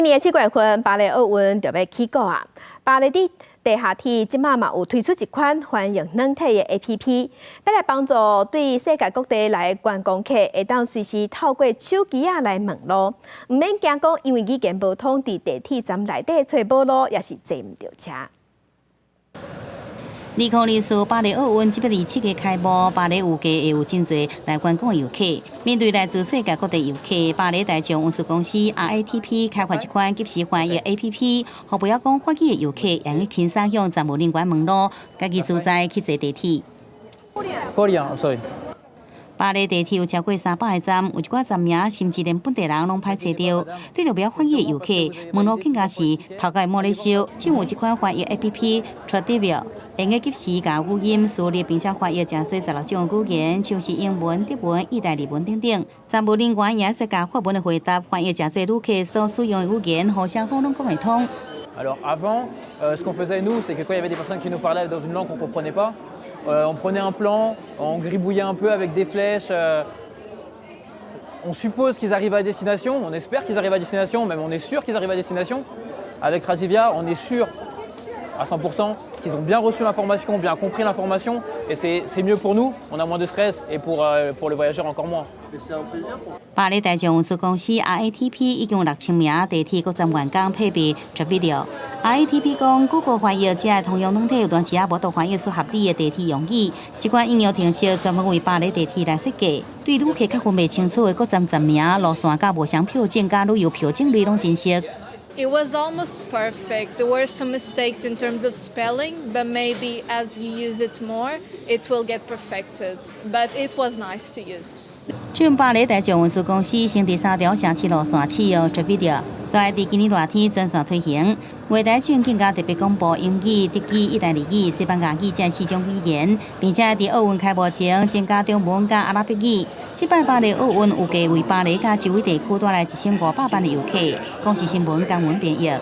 今年7月份，巴黎奧運就欲起鼓啊！巴黎的地下鐵這馬嘛有推出一款翻譯軟體的 APP，欲來幫助對世界各地來觀光客會當隨時透過手機仔來問路，毋免驚講因為語言無通，佇地鐵站內底揣無路，抑是坐毋著車。2024巴黎奧運這欲佇7月開幕，巴黎預計會有真濟來觀光遊客。面對來自世界各地遊客，巴黎大眾運輸公司 RATP 開發一款即時翻譯 APP，予袂曉講法語的遊客，會用輕鬆向站務人員問路，家己自在去坐地鐵。 Coréen, sorry. 巴黎地鐵有超過300個站，有一寡站名甚至連本地人攏歹揣著。對著袂曉法語的遊客，問路更加是頭殼會摸咧燒。正有這款翻譯 APP Tradvia，會用即時共語音輸入，並且翻譯誠濟16種語言，像是英文、德文、意大利文等等。站務人員也會使共法文的回答翻譯誠濟旅客所使用的語言，予雙方攏講會通。 Alors avant, ce qu'on faisait, nous, c'est que quand il y avait des personnes qui nous parlaient dans une langue qu'on ne comprenait pas, on prenait un plan, on gribouillait un peu avec des flèches. On suppose qu'ils arrivent à destination, on espère qu'ils arrivent à destination, même on est sûr qu'ils arrivent à destination. Avec Tradivia, on est sûr à 100% qu'ils ont bien reçu l'information, bien compris l'information, et c'est mieux pour nous, on a moins de stress, et pour le voyageur encore moins. 巴黎大眾運輸公司 RATP 已經有6000名地鐵各站員工配備 Tradvia。RATP 講，谷歌翻譯這个通用軟體有當時仔無法度翻譯出合理的地鐵用語。這款應用程式專門為巴黎地鐵來設計，對旅客較分袂清楚的各站站名、路線、佮無相票證、佮旅遊票證類攏真熟。 It was almost perfect. There were some mistakes in terms of spelling, but maybe as you use it more, it will get perfected. But it was nice to use. 這巴黎大眾運輸公司先佇三條城市路線試用 Tradvia，再佇今年熱天全線推行。月台前更加特別廣播英語、德語、意大利語、西班牙語這四種語言，並且佇奧運開幕前增加中文佮阿拉伯語。這擺巴黎奧運預計為巴黎佮周圍地區帶來1500萬的遊客。公視新聞江文編譯。